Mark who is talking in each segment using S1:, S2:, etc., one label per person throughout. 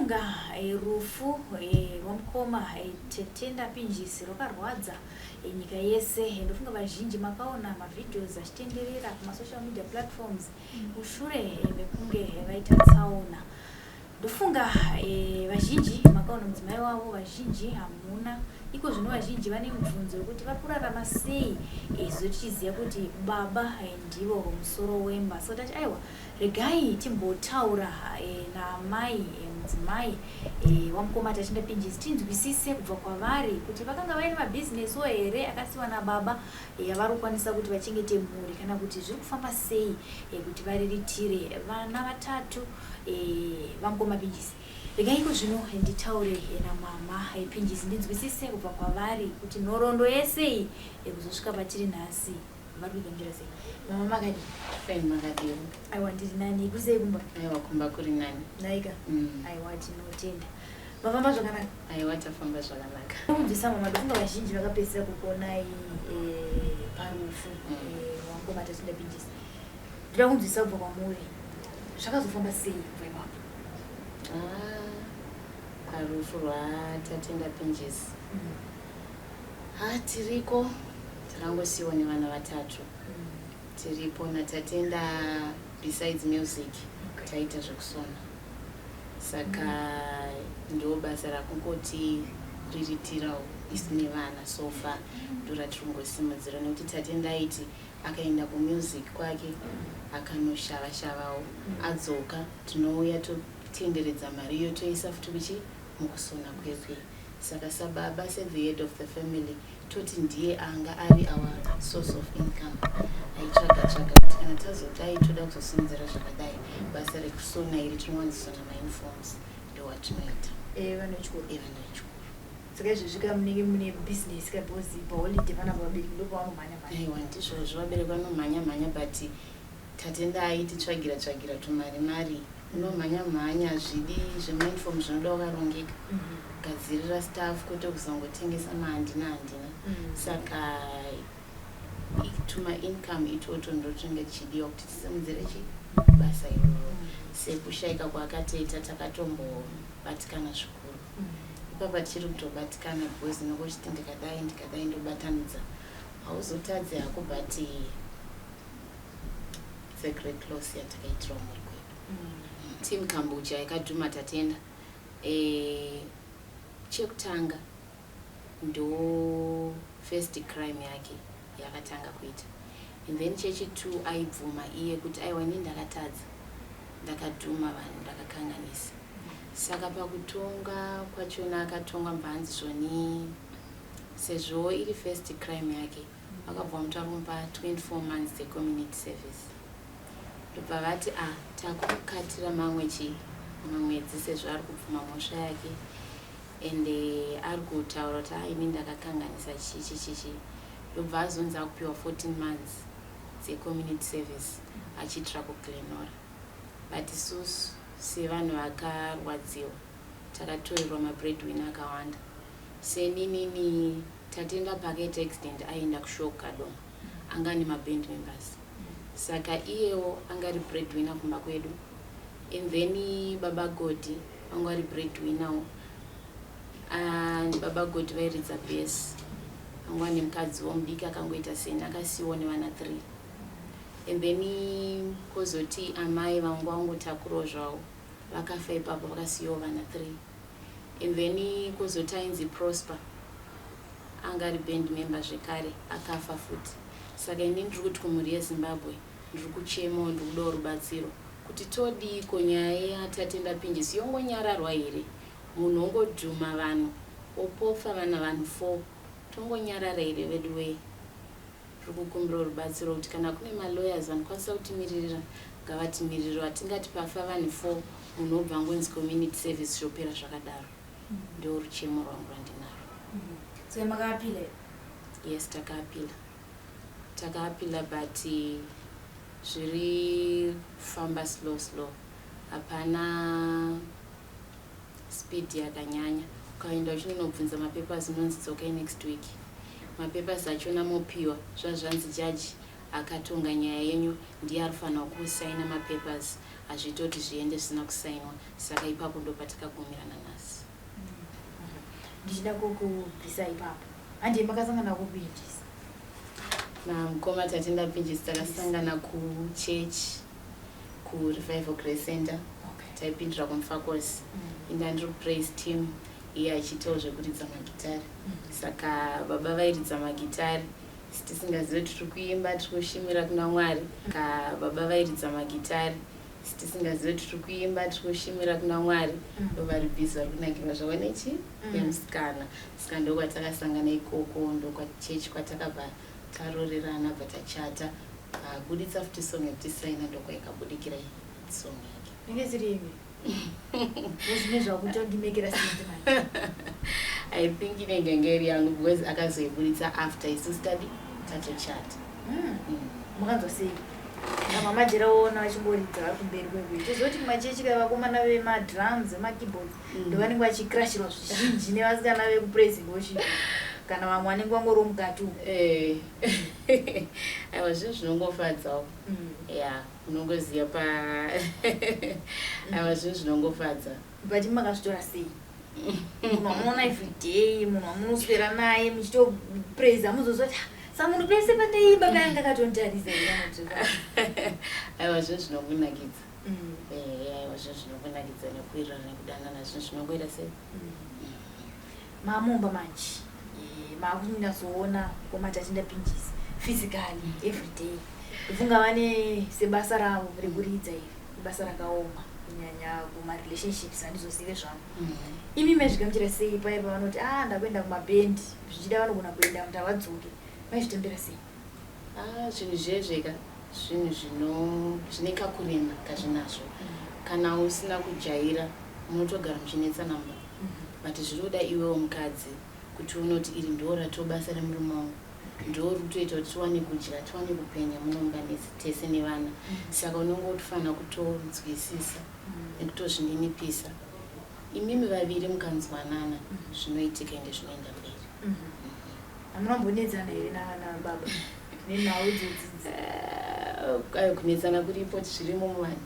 S1: Ndofunga rufu rwamukoma Tatenda Pinjisi rwakarwadza nyika yese. Ndofunga vazhinji makaona mavideos achitenderera kumasocial media platforms mushure mekunge vaita tsaona. Ndofunga vazhinji makaona mudzimai wavo, vazhinji hamuna. Iko zvino vazhinji vane mubvunzo wekuti vari kurarama sei sezvo tichiziva kuti baba ndivo musoro wemba. Saka tati aiwa, regai timbotaura naamai mudzimai wamukoma Tatenda Pinjisi, tinzwisise kubva kwavari kuti vakanga vaine mabhizinesiwo here akasiwa nababa yavari kukwanisa kuti vachengete mhuri, kana kuti zviri kufamba sei kuti variritire vana vatatu vamukoma Pinjisi. Regai iko zvino nditaure namama Pinjisi, ndinzwisise kubva kwavari kuti nhoroondo yese iyi kuzosvika patiri nhasi vari kuigamuchira sei. Mama, makadii?
S2: Fine, makadiwo?
S1: Aiwa, ndiri nani. Kusei kumba?
S2: Aiwa, kumba kuri nani.
S1: Naika. Aiwa, tinotenda. Mafamba zvakanaka?
S2: Aiwa, tafamba zvakanaka.
S1: Kunzwisa mama, ndofunga vazhinji vakapedzisira kukuonai parufu wamukoma Tatenda Pinjisi. Ndoda kunzwisa kubva kwamuri, zvakazofamba sei kubva ipapo?
S2: Ah, parufu rwaTatenda Pinjisi, ha, tiriko, takangosiyiwa nevana vatatu. Tiripo naTatenda. Besides music, taita zvekusona, saka ndo basa rakungoti riritirawo isu nevana. So far ndo ratiri kungosimudzira, nekuti Tatenda aiti akaenda kumusic kwake akanoshava-shavawo, adzoka tinouya totenderedza mari iyo, toisa futi kuchi mukusona kwekwe. Saka sababa, sethe head of the family, toti ndiye anga ari our source of income. Aitsvaga tsvaga kuti kana tazodai, toda kuzosimudzira zvakadai. Basa rekusona iri, tinowanzisona mauniforms, ndo watinoita.
S1: Vana vechikoro?
S2: Evana vechikoro.
S1: Saka izvezvi ka munenge mune business ka, because paholiday panapa vabereki ndo pavanomhanya mhanya.
S2: Aiwa, ndizvozvo, vabereki vanomhanya mhanya, but Tatenda aititsvagira tsvagira tumari mari. Unomhanya mhanya zvidi zvemauniform zvinoda wakarongeka, gadzirira staff, kwete kuzongotengesa mahandina handina. Saka tuma income itoto ndo tinenge tichidiwa kuti tisimudzire chi basa iroro. Sekushayika kwaakatoita, takatombobatikana zvikuru. Ipapa tichiri kutobatikana, because nokuchiti ndikadai ndikadai ndobatanidza, hauzotadzi hako, but it's a great loss yatakaitirwa mhuri kwedu. Team Kambucha yakadhuma Tatenda, chekutanga ndo first crime yake yakatanga kuita, and then chechi2 aibvuma iye kuti aiwa, ini ndakatadza, ndakadhuma vanhu, ndakakanganisa. Saka pakutonga kwachona akatongwa mbanzi zvoni, sezvo iri first crime yake, vakabva vamutora kumupa 24 months dzecommunity service. Ndobva vati a takumukatira mamwe chi mamwedzi, sezvo ari kubvuma mhosva yake ende ari kutaura kuti a ini ndakakanganisa chichi chichi. Ndobva azonzi akupiwa 14 months dzecommunity service achiitira kuGlen Norah. But isusu sevanhu vakarwadziwa, takatorerwa mabreadwinner akawanda. Seninini, Tatenda pakaita accident aenda kushow Kadoma, anga ane maband members, saka iyewo anga ari breadwinner kumba kwedu. And then baba Godi vanga vari breadwinnerwo, and baba Godi vairidza bass. Anga ane mukadziwo mudiki akangoita seni, akasiyiwo nevana 3. And then kwozoti amai vangu vangotakurawo zvavo, vakafa ipapo, vakasiyiwo vana 3. And then kwozoti ainzi Prosper, anga ari band member zvekare, akafa futi. Saka ini ndiri kuti kumhuri yeZimbabwe, ndiri kuchemawo, ndiri kudawo rubatsiro kuti todiiko. Nyaya yaTatenda Pinjisi yongonyararwa here? Munhu ongodhuma vanhu, opofa vana, vanhu 4, tongonyarara here vedu wei? Tiri kukumbirawo rubatsiro kuti kana kune malawyers vanokwanisa kutimiririra, ngavatimirire. Hatingati pafa vanhu 4, munhu obva angonzi community service, zvopera zvakadaro. Ndo ruchemo rwangu rwandinaro.
S1: So makaappeala?
S2: Yes, takaappeala, takaappeala, but zviri kufamba slow slow, hapana speed yakanyanya. Ukaenda uchinonobvunza mapapers, unonzi dzokai next week. Mapapers achona mopiwa, zvazvanzi jaji Akatonga nyaya yenyu ndiye arifanirwa kusaina mapapers. Hazviiti kuti zviende zvisina kusainwa. Saka ipapo ndopatakagumira nanhasi.
S1: Ndichida kukubvisa ipapo, handiye makasangana kuPinjisi?
S2: Namukoma Tatenda Pinjisi takasangana kuchurch, kuRevival Grace Center. Taipindira kuMufakose. Inda ndiri kupraise team, iye achiitawo zvekuridza magitari. Saka baba vairidza magitari, tisingazivi kuti tiri kuimba, tiri kushimira kuna Mwari. Ka baba vairidza magitari, tisingazivi kuti tiri kuimba, tiri kushimira kuna Mwari. Ndo vari busy, vari kunakirwa zvavo nechi nemusikana. Saka ndokwatakasangana ikoko, ndokwachechi kwatakabva tarorerana, bva tachata. Abuditsa futi song yekuti "Saina", ndokwaikabudikira song yake.
S1: Inge siri imi zvine zvakutondimekera sense manje.
S2: I think inenge inge iri yangu because akazoibuditsa after isu study tatochata.
S1: Mukanzwa sei mama Jeraona vachingoridza vari kumberi kwekwe? Tozoti kumachechi ka vakomana vemadrums, vemakeyboards ndovanenge vachikrashirwa zvizhinji nevasikana vekupraise and worship, kana vamwe vanenge vangoriwo mukati umu.
S2: Eh. Aiwa, zvinhu zvinongofadzawo. Ya, unongoziva pa aiwa, zvinhu zvinongofadza.
S1: But makazvitora sei? Munhu wamunoona everyday, munhu wamunoswera naye muchitopraise, hamuzozwa kuti, "Ah, samunhu pese pandaimba payanga akatonditarisa here?"
S2: Aiwa, zvinhu zvinongonakidza. Eh, aiwa, zvinhu zvinongonakidza nekuwirirana nekudanana, zvinhu zvinongoita sei.
S1: Mamomba manje, makunyatsoona koma Tatenda Pinjisi physically everyday. Ndofunga vane sebasa ravo rekuridza iri ibasa rakaoma, kunyanya kumarelationships, handizozive zvangu. Imi maizvigamuchira sei paya pavanoti, "A, ah, ndakuenda kumabhendi"? Zvichida vanogona kuenda kuti havadzoke. Maizvitambira sei?
S2: Ah, zvinhu zvezveka zvinhu zvine kakurema kazvinazvo. Kana usina kujaira, munotogara muchinetsana mumba, but zvinoda iwewo mukadzi kuti unoti iri ndo rato basa remurume wangu, ndo rikutoita kuti tiwane kudya, tiwane kupenya munomba tese nevana. Saka unonge utofanira kutonzwisisa nekutozvininipisa. Imimi vaviri mukanzwanana, zvinoitika ende zvinoenda mberi.
S1: Hamunambonetsana here nababa nenhau idzodzidzi?
S2: Eh, ayo, kunetsana kuripo, zvirimo muvanhu.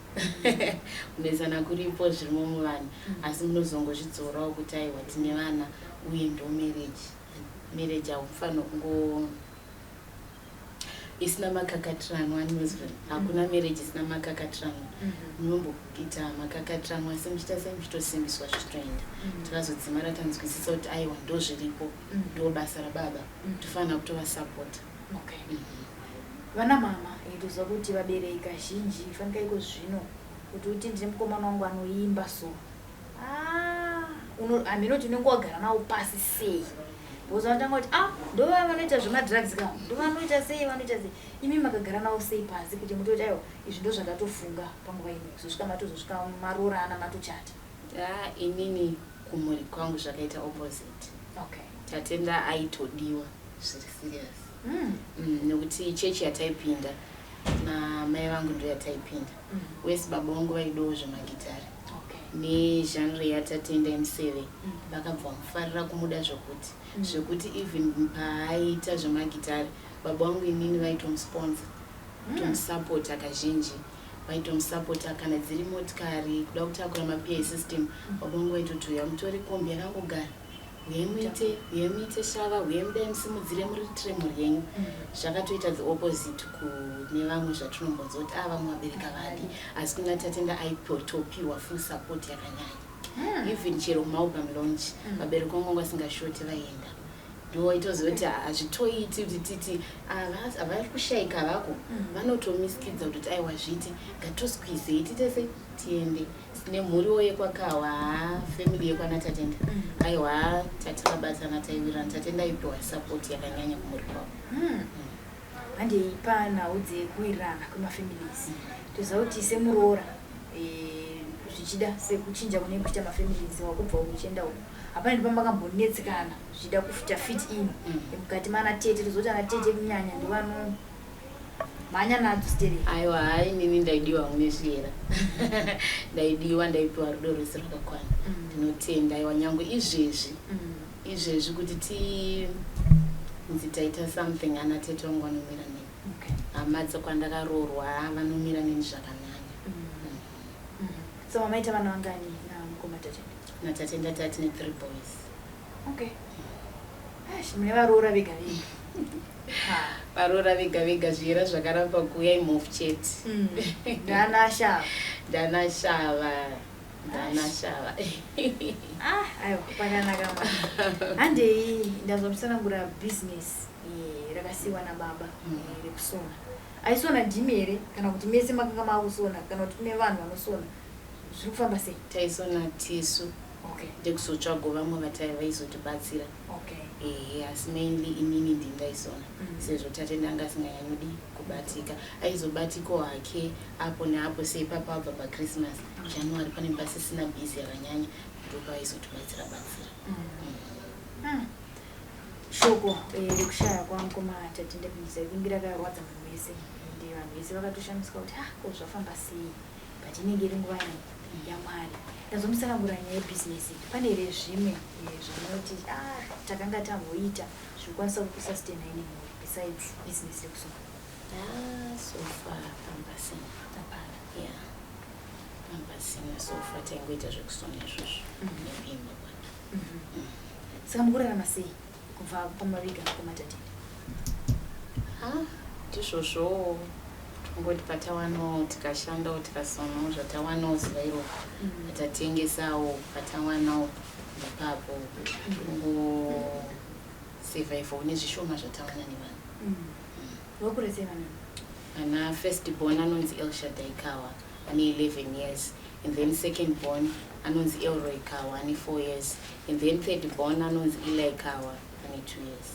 S2: Kunetsana kuripo, zvirimo muvanhu, asi munozongozvidzorawo kuti aiwa, tine vana uye ndo marriage. Marriage haufanira kungo isina makakatiranwa anozwi hakuna marriage isina makakatiranwa. Munomboita makakatiranwa, asi muchiita sei, muchitosimbiswa, zvichitoenda. Takazodzimara tanzwisisa kuti aiwa, ndo zviripo, ndo basa rababa, tofanira kutovasapota.
S1: Okay, vana mama, toziva kuti vabereki kazhinji, fanika iko zvino, kuti uti ndine mukomana wangu anoimba, so ah, haminoti unenge wagara nawo pasi sei, because vanotanga kuti, "Ah, ndova vanoita zvemadrugs ka, ndovanoita sei, vanoita sei." Imi makagara navo sei pasi kuti mutoti, "Aiwa, izvi ndo zvandatofunga panguva ino," zosvika matozosvika maroorana, matochata?
S2: Ah, inini kumhuri kwangu zvakaita opposite. Tatenda aitodiwa zviri serious. Nekuti chechi yataipinda namai vangu ndo yataipinda. Wesi baba vangu vaidawo zvemagitari negenre yaTatenda emuseve. Vakabva vamufarira, kumuda zvokuti zvekuti even paaiita zvemagitari, baba vangu inini vaitomusponsor, kutomusapota kazhinji vaitomusapota. Kana dziri motikari, kuda kutakura maPA system, baba vangu vaitoti, "Uya mutore kombi yakangogara, uyai muite, uyai muite shava, uyai mudai musimudzire, muriritire mhuri yenyu." Zvakatoita the opposite kune vamwe zvatinombonzwa kuti a vamwe vabereki havadi, asi kuna Tatenda aitopiwa full support yakanyanya. Even chero kumaalbum launch, vabereki vangu vanga vasingashoti, vaienda. Ndo waitoziva kuti hazvitoiti kuti titi havari kushayika vako. Vanotomisikidza kuti aiwa, zviti ngatosqueezei, tiite sei, tiende nemhuriwo yekwakawa, family yekwana Tatenda. Aiwa, tatakabatana, taiwirirana. Tatenda aipiwa support yakanyanya kumhuri kwavo.
S1: Handei panhau dzekuwirirana kwemafamilies. Toziva kuti semuroora, zvichida sekuchinja kune kuita mafamilies, wakubva uku uchienda uku, hapana nepamakambonetsekana zvichida kuita fit in mukati mana tete? Tozoti ana tete kunyanya ndovano mhanya nadzo stereki.
S2: Aiwa, hai, inini ndaidiwa mune zviyera, ndaidiwa, ndaipiwa rudo rwese rwakakwana. Ndinotenda. Aiwa, nyange izvezvi, izvezvi kuti tinzi taita something, ana tete vangu vanomira neni. Hama dzekwandakaroorwa vanomira neni zvakanyanya.
S1: So mamaita vana vangani namukoma Tatenda?
S2: NaTatenda tati ne3 boys.
S1: Okay. Ash, mune varoora vega vega.
S2: Varoora vega vega, zviyera zvakaramba kuuya imhofu chete.
S1: Ndanashava.
S2: Ndanashava, ndanashava.
S1: Ah, aiwa, pakanaka ma. Handei, ndazwa muchisanangura business rakasiyiwa nababa rekusona. Aisona ndimi here, kana kuti mese makanga maakusona, kana kuti kune vanhu vanosona? Zviri kufamba sei?
S2: Taisona tisu. Ndekuzotsvago vamwe vatai vaizotibatsira. Ehe, asi mainly inini ndini ndaisona, sezvo tate ndanga asinganyanyodi kubatika. Aizobatikawo hake apo neapo, seipapa abva paChristmas, January pane pasisina busy yakanyanya, ndopaizotibatsira batsira.
S1: Shoko rekushaya kwamukoma Tatenda Pinjisi ringe rakarwadza munhu wese, ende vanhu vese vakatoshamiswa kuti, ah, ko zvafamba sei? But inenge iri nguva yaMwari. Ndazomusanangura nyaya yebhizinesi. Pane here zvimwe zvamunoti, ah, takanga tamboita zvinokwanisa kukusustaina ine mhuri besides bhizinesi rekusona?
S2: Ah, so far pambasina.
S1: Hapana.
S2: Yeah, pambasina. So far taingoita zvekusona izvozvo nekuimba kwake.
S1: Saka mukurarama sei kubva pamaviga mukoma Tatenda?
S2: Ha, ndizvozvowo, tongoti patawanawo tikashandawo, tikasonawo zvatawanawo zuva iroro, patatengesawo patawanawo ipapo, tongosurvivawo nezvishoma zvatawana nevanhu.
S1: Vakura sei vana?
S2: Vana, first born anonzi Elshadai Kawa, ane 11 years, and then second born anonzi Elroy Kawa, ane 4 years, and then third born anonzi Eli Kawa, ane 2 years.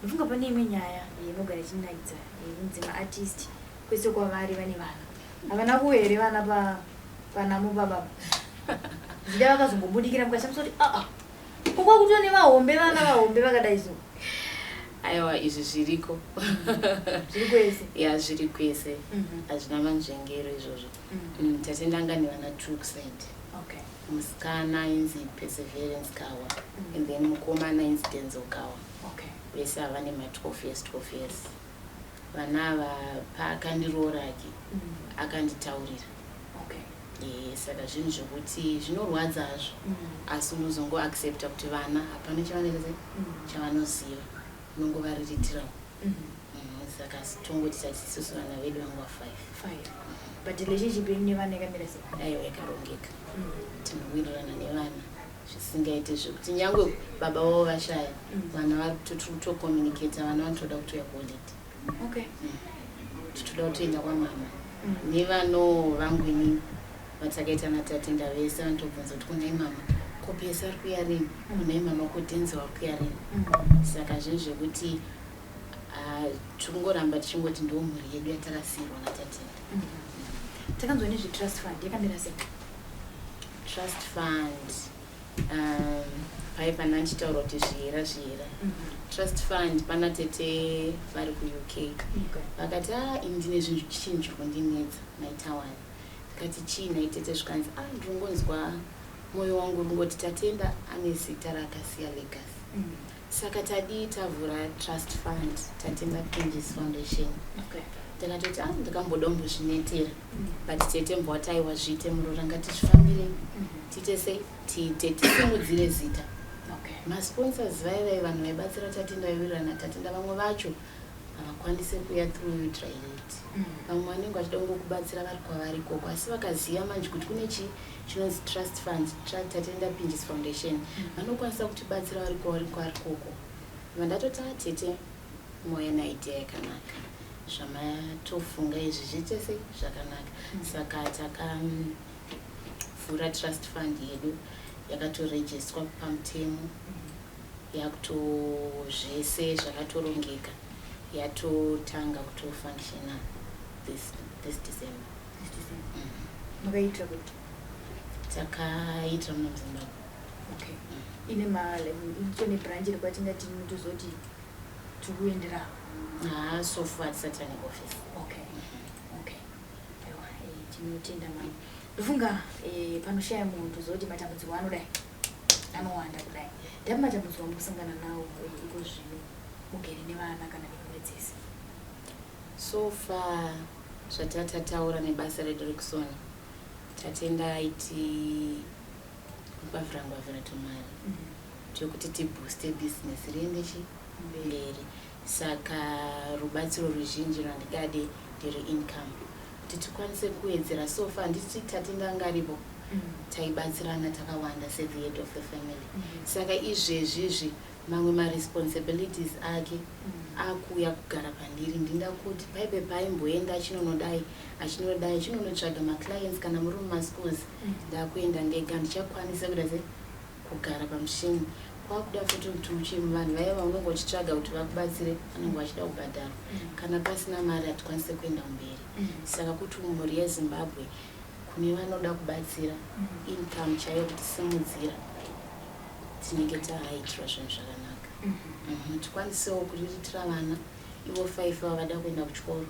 S1: Ndofunga pane imwe nyaya inogara ichinakidza yekunzi maartist kwese kwavari vane vana. Havana kuwa here vana panamo pababa? Zida vakazongobudikira mukashamisa kuti, aa, kokwa kutoo nevahombe, vana vahombe vakadai so?
S2: Aiwa, izvi zviriko.
S1: Zviri kwese.
S2: Ya, zviri kwese, hazvina manzvengero izvozvo. Tatenda anga nevana two kuside. Musikana ainzi Perseverance Kawa and then mukomana ainzi Denzel Kawa. Vese ava nema12 years, 12 years. Vana ava paakandiroorake akanditaurira. Saka zvinhu zvokuti zvinorwadza hazvo, asi unozongoaccepta kuti vana hapana chavanoita sei, chavanoziva, unongovariritirawo. Saka tongoti tati isusu vana vedu vanga 5.
S1: Five. But relationship yenyu nevana yakamira sei?
S2: Aiwa, yakarongeka. Tinowirirana nevana zvisingaite, zvekuti nyange baba vavo vashaya, vana vari kutocommunicata. Vana vanotoda kutoya kuholiday. Titoda kutoenda kwamama. Nevano vangu inini vatakaita naTatenda vese vanotobvunza kuti, "Kunai mama, ko Pesi ari kuya rini? Kunai mama, ko Denzel ari kuya rini?" Saka zvinhu zvekuti, ah, tingoramba tichingoti ndo mhuri yedu yatakasiyirwa naTatenda.
S1: Takanzwa nezvetrust fund, yakamira sei?
S2: Trust fund, pai pana ndichitaura kuti zviyera zviyera. Trust fund, pana tete vari kuUK vakati, "A, ini ndine zvinhu, chinhu chiri kundinetsa maitawani." Tikati, "Chii naitete?" Zvikanzi, "A, ndiringonzwa mwoyo wangu ringoti Tatenda ane zita raakasiya, legacy. Saka tadii tavhura trust fund, Tatenda Pinjisi Foundation?" Ndakatoti, "A, ndakamboda kumbozvinetera, but tete mbwati, aiwa, zviite murora, ngatizvifambirei, tiite sei, tiite tisimudzire zita." Masponsors vaivai vanhu vaibatsira Tatenda, vaiwirirana Tatenda. Vamwe vacho havakwanisi kuuya through you direct. Vamwe vanenge vachida kungokubatsira vari kwavari ikoko, asi vakaziva manje kuti kune chii chinonzi trust fund, Tatenda Pinjisi Foundation, vanokwanisa kutibatsira vari kwavari koko. Vandatoti, "A, tete, mauya neidea yakanaka. Zvamatofunga izvi zviite sei zvakanaka." Saka takavhura trust fund yedu, yakatorejistwa pamutemo, yakuto zvese zvakatorongeka, yatotanga kutofunctiona this December.
S1: This December. Makaitira kuti?
S2: Takaitira muno muZimbabwe.
S1: Okay, ine ine branch rekwatingati tozoti tiri kuendera?
S2: Haa, so far tisati tane office.
S1: Okay, aiwa, tinotenda mama. Ndofunga panoshaya munhu tozoti matambudziko anodai anowanda kudai. Ndapi matambudziko amukusangana nawo iko zvino? mugere nevana kana nemhuri dzese?
S2: So far zvatatataura nebasa redu rekusona, Tatenda aiti ngwavhira ngwavhira tumari twekuti tibooste business riende chi mberi. Saka rubatsiro ruzhinji rwandingade ndere income kuti tikwanise kuwedzera. So far handiti Tatenda anga aripo, taibatsirana takawanda sethe head of the family. Saka izvezvizvi mamwe maresponsibilities ake akuuya kugara pandiri. Ndinda kuti paipe paimboenda achinonodai achinodai achinonotsvaga maclients kana muri mumaschools, ndakuenda ndega. Ndichakwanisa kuita se kugara pamushini kwakuda futi kuti uchi vanhu vaya vaunenge uchitsvaga kuti vakubatsire vanenge vachida kubhadharwa. Kana pasina mari hatikwanise kuenda kumberi. Saka kuti mhuri yeZimbabwe, kune vanoda kubatsira, income chaiyo kutisimudzira, tinenge taaitirwa zvinhu zvakanaka. Tikwanisewo kuriritira vana ivo five vavada kuenda kuchikoro.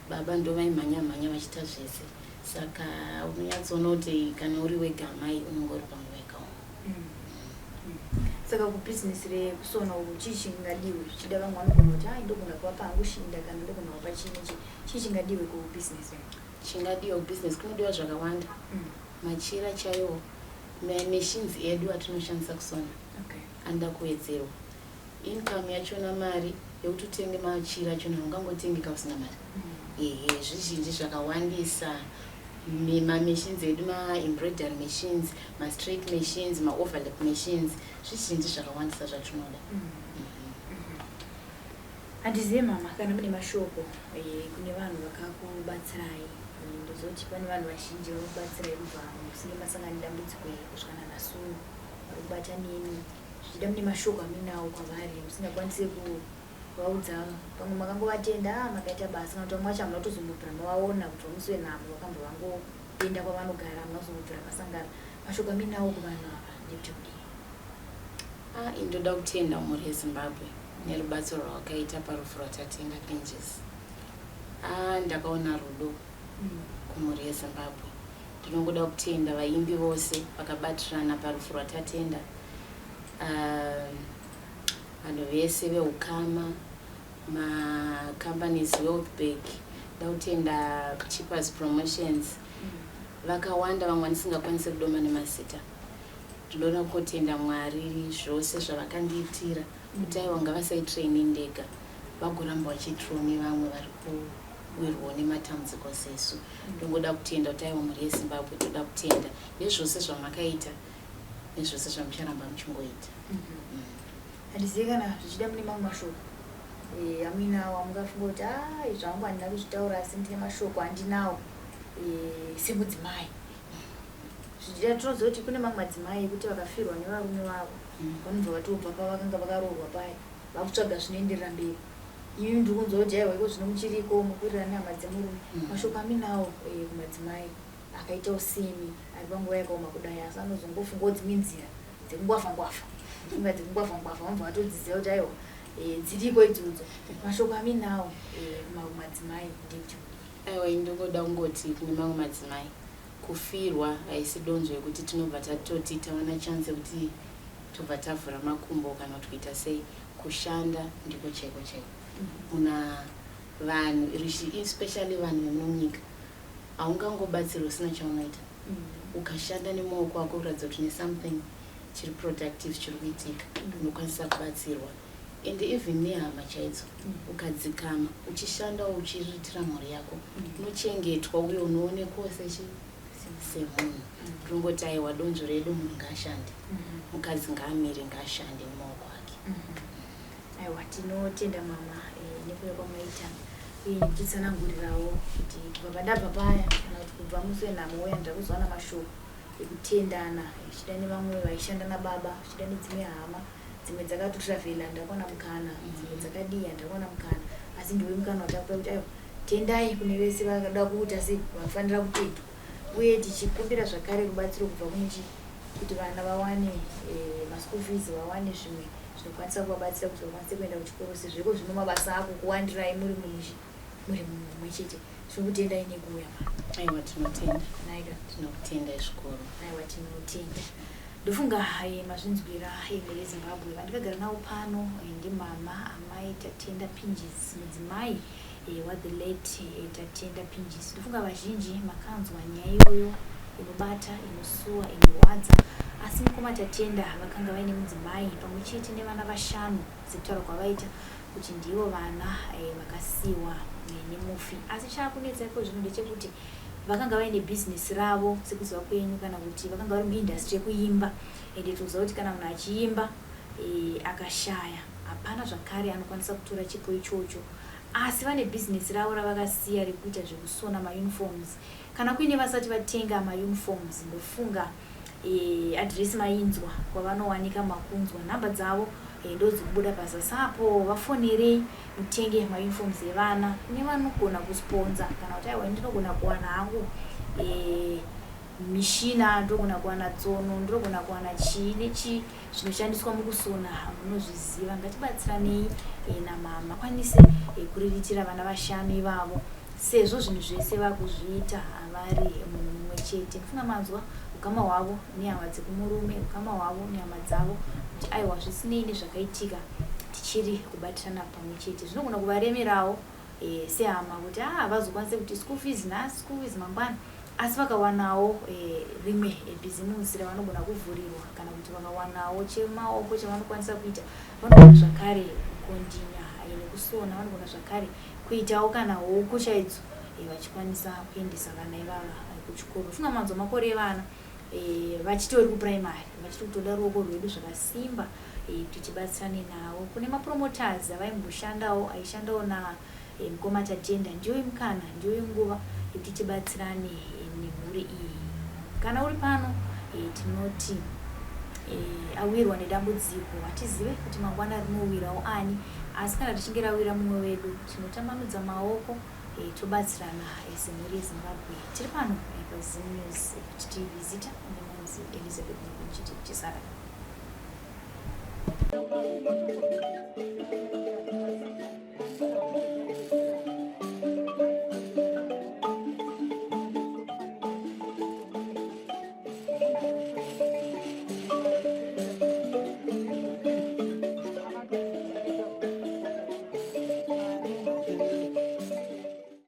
S2: Baba ndo vaimhanya mhanya vachiita zvese, saka unonyatsoona kuti kana uri wega mai unenge uri panguva yakaoma.
S1: Saka kubhizinesi rekusona uku chii chingadiwe? Zvichida vamwe vanogona kuti ai, ndogona kuvapa hangu shinda kana ndogona kuvapa chii nechii. Chii chingadiwe kubhizinesi?
S2: Chingadiwa kubhizinesi, kunodiwa zvakawanda. Machira chaiwo, machines edu atinoshandisa kusona anoda kuwedzerwa. Income yachona, mari yekuti utenge machira achona, ungangotengeka usina mari. Ehe, zvizhinji zvakawandisa. Mamachines edu, maembroidery machines, mastraight machines, maoverlap machines, zvizhinji zvakawandisa zvatinoda.
S1: Handizive mama kana mune mashoko kune vanhu vakakubatsirai. Ndozoti pane vanhu vazhinji vakakubatsirai kubva musinge masangana nedambudziko iri kusvika nanhasi uno, vari kubata nemi. Zvichida mune mashoko amuinawo kwavari musingakwanisi kuvaudza. Pamwe makangovatenda, "Ah, makaita basa," kana kuti vamwe vacho hamuna kutozombobvira mavaona kubva musi wenhamo vakambva vangoenda kwavanogara, hamuna kuzombobvira masangana. Mashoko amuinawo kuvanhu ava ndekuti kudii?
S2: Ah, indoda kutenda mhuri yeZimbabwe nerubatsiro rwakaita parufu rwaTatenga Pinjisi. Ah, ndakaona rudo kumhuri yeZimbabwe. Ndinongoda kutenda vaimbi vose vakabatirana parufu rwaTatenda. Ah, vanhu vese veukama, macompanies, Wealthbank, nda kutenda Chippers Promotions, vakawanda vamwe vandisingakwanisi kudoma nemazita. Ndinoda kutenda Mwari zvose zvavakandiitira, kuti aiwa, ngavasaitire ini ndega, vagoramba vachiitirawo nevamwe vari kuwirwawo nematambudziko sesu. Ndongoda kutenda kuti aiwa, mhuri yeZimbabwe, toda kutenda nezvose zvamakaita nezvose zvamucharamba muchingoita.
S1: Handizivi kana zvichida mune mamwe mashoko amuinawo amungafunga kuti a izvi zvangu handina kuzvitaura, asi ndine mashoko andinawo semudzimai. Zvichida tinoziva kuti kune mamwe madzimai ekuti vakafirwa nevarume vavo, vanobva vatobva pavakanga vakaroorwa paya, vakutsvaga zvinoenderera mberi. Imi ndiri kunzwa kuti aiwa, iko zvino muchiriko mukuwirirana nehama dzemurume. Mashoko aminawo kumadzimai akaitawo semi ari panguva yakaoma kudai, asi anozongofungawo dzimwe nzira dzekungwafa ngwafa, funga dzekungwafa ngwafa, vanobva vatodziziva kuti aiwa, dziriko idzodzo. Mashoko aminawo kumadzimai ndekuti kudii?
S2: Aiwa, indingoda kungoti kune mamwe madzimai, kufirwa haisi donzvo yekuti tinobva tatoti tawana chance yekuti tobva tavhura makumbo kana kuti kuita sei. Kushanda ndiko chaiko chaiko muna vanhu, especially vanhu vemunyika. Haungangobatsiri usina chaunoita. Ukashanda nemaoko ako kuratidza kuti une something chiri productive chiri kuitika, unokwanisa kubatsirwa. Ende even nehama chaidzo, ukadzikama uchishandawo uchiriritira mhuri yako, unochengetwa uye unoonekwawo sechi semunhu. Ndinongoti aiwa, donzvo redu, munhu ngaashande, mukadzi ngaamire, ngaashande nemaoko ake.
S1: Aiwa, tinotenda mama nekuuya kwamaita uye nekutitsanangurirawo kuti kubva pandabva paya kana kuti kubva musi wenhamo uya, ndakuzowana mashoko ekutendana, zvichida nevamwe vaishanda nababa, zvichida nedzimwe hama, dzimwe dzakatotravhela, ndakuwana mukana, dzimwe dzakadii, handakuwana mukana, asi ndiwe mukana watakupa kuti aiwa, tendai kune vese vakada kuita sei, vafanira kutendwa. Uye tichikumbira zvakare rubatsiro kubva kune kuti vana vawane maschool fees, vawane zvimwe zvinokwanisa kuvabatsira kuti vakwanise kuenda kuchikoro, sezvo iko zvino mabasa ako kuwandirai muri mumushi muri mumwe chete. Tinokutendai nekuuya, ma.
S2: Aiwa, tinotenda.
S1: Naika.
S2: Tinokutendai zvikuru.
S1: Aiwa, tinotenda. Ndofunga mazvinzwira mhuri yeZimbabwe. Vandakagara navo pano ndimama amai Tatenda Pinjisi, mudzimai wa the late Tatenda Pinjisi. Ndofunga vazhinji makanzwa nyaya iyoyo inobata, inosuwa, inorwadza. Asi mukoma Tatenda vakanga vaine mudzimai pamwe chete nevana vashanu, sekutaura kwavaita kuti ndivo vana vakasiyiwa nemufi. Asi chaakunetsa iko zvino ndechekuti vakanga vaine bhizinesi ravo, sekuziva kwenyu, kana kuti vakanga vari muindustry yekuimba. Ende toziva kuti kana munhu achiimba akashaya, hapana zvakare anokwanisa kutora chipo ichocho. Asi vane bhizinesi ravo ravakasiya rekuita zvekusona mauniforms. Kana kuine vasati vatenga mauniforms, ndofunga adhiresi mainzwa, kwavanowanika makunzwa, nhamba dzavo ndodzikubuda pazasi apo. Vafonerei mutenge mauniforms evana. Kune vanogona kusponza, kana kuti aiwa, ndinogona kuwana hangu mishina, ndinogona kuwana tsono, ndinogona kuwana chii nechii zvinoshandiswa mukusona, munozviziva. Ngatibatsiranei namama kwanise kuriritira vana vashanu ivavo, sezvo zvinhu zvese vakuzviita vari munhu mumwe chete. Ndofunga manzwa ukama hwavo nehama dzekumurume, ukama hwavo nehama dzavo, kuti aiwa, zvisinei nezvakaitika, tichiri kubatirana pamwe chete. Zvinogona kuvaremerawo sehama kuti a havazokwanise kuti school fees nhasi, school fees mangwana. Asi vakawanawo rimwe bhizimusi ravanogona kuvhurirwa, kana kuti vakawanawo chemaoko chavanokwanisa kuita, vanogona zvakare kukondinya nekusona, vanogona zvakare kuitawo kana huku chaidzo, vachikwanisa kuendesa vana ivava kuchikoro. Funga manzwa makore evana vachitori kupuraimary, vachiri kutoda ruoko rwedu zvakasimba kuti tibatsirane navo. Kune mapromoters avaimboshandawo, aishandawo namukoma Tatenda, ndiyo mukana, ndiyo nguva yekuti tibatsirane nemhuri iyi. Kana uri pano, tinoti awirwa nedambudziko, hatizive kuti mangwana rinowirawo ani. Asi kana richinge rawira mumwe wedu, tinotambanudza maoko, tobatsirana semhuri yeZimbabwe. Tiri pano paZim News TV. Zita ndinonzi Elizabeth Nyakunchiti. Chisara.